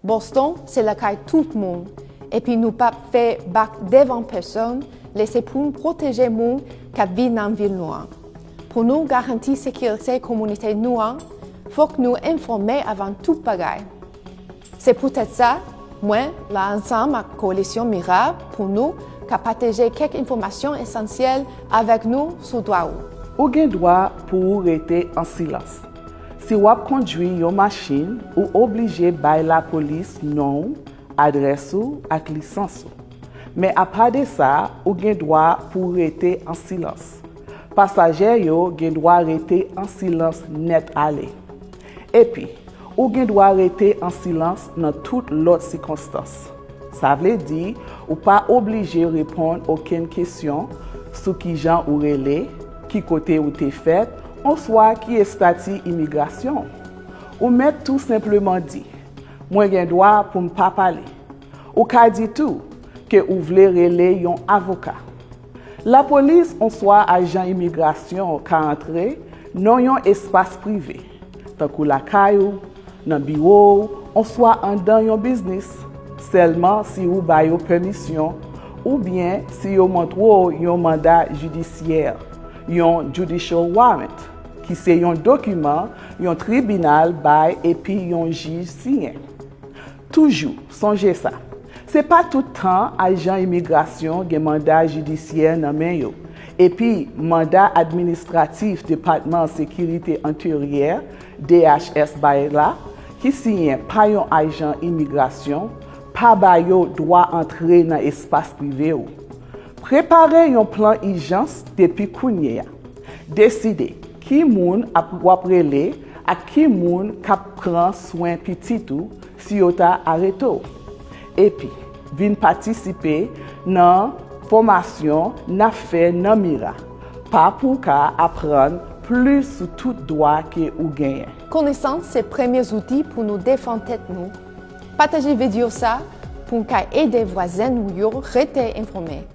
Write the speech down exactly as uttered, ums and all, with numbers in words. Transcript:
Boston se lakay tout moun, epi nou p ap fè bak devan pèsonn, lè se pou n pwoteje moun k ap viv nan vil nou an. Pou nou garanti sekirite kominotè nou an, fòk nou enfòme avan tout bagay. Se poutèt sa, mwen la ansanm ak Koalisyon Mira pou nou ka pataje kèk enfòmasyon esansyèl avèk nou sou dwa ou. Ou gen dwa pou ou rete an silans. Si w ap kondwi yon machin, ou oblije bay lapolis non w, adrès ou ak lisans ou. Men apa de sa, ou gen dwa pou w rete an silans. Pasaje yo gen dwa rete an silans nèt ale. Epi, ou gen dwa rete an silans nan tout lòt sikonstans. Sa vle di, ou pa oblije reponn okenn kesyon sou kijan ou rele, ki kote ou te fèt, oswa ki estati imigrasyon w. Ou mèt tou senpleman di, "Mwen gen dwa pou m pa pale." Ou ka di tou ke ou vle rele yon avoka. Lapolis oswa ajan imigrasyon ka antre nan yon espas prive, tankou lakay ou, nan biwo w, oswa anndan yon biznis, sèlman si ou ba yo pèmisyon oubyen si yo montre w yon manda jidisyè, yon judicial warrant, ki se yon dokiman yon tribinal bay epi yon jij siyen. Toujou sonje sa, se pa tout tan ajan imigrasyon gen manda jidisyè nan men yo, epi manda administratif Depatman Sekirite Enteryè, D H S, bay la, ki siyen pa yon ajan imigrasyon, pa ba yo dwa antre nan espas prive w. Prepare yon plan ijans depi kounye a. Deside ki moun ap, w ap rele ak ki moun k ap pran swen pitit ou si yo ta arete w. Epi, vin patisipe nan fòmasyon n ap fè nan Mira, pa pou w ka aprann plis sou tout dwa ke ou genyen. Konesans se premye zouti pou nou defann tèt nou. Pataje videyo sa pou n ka ede vwazen nou yo rete enfòme.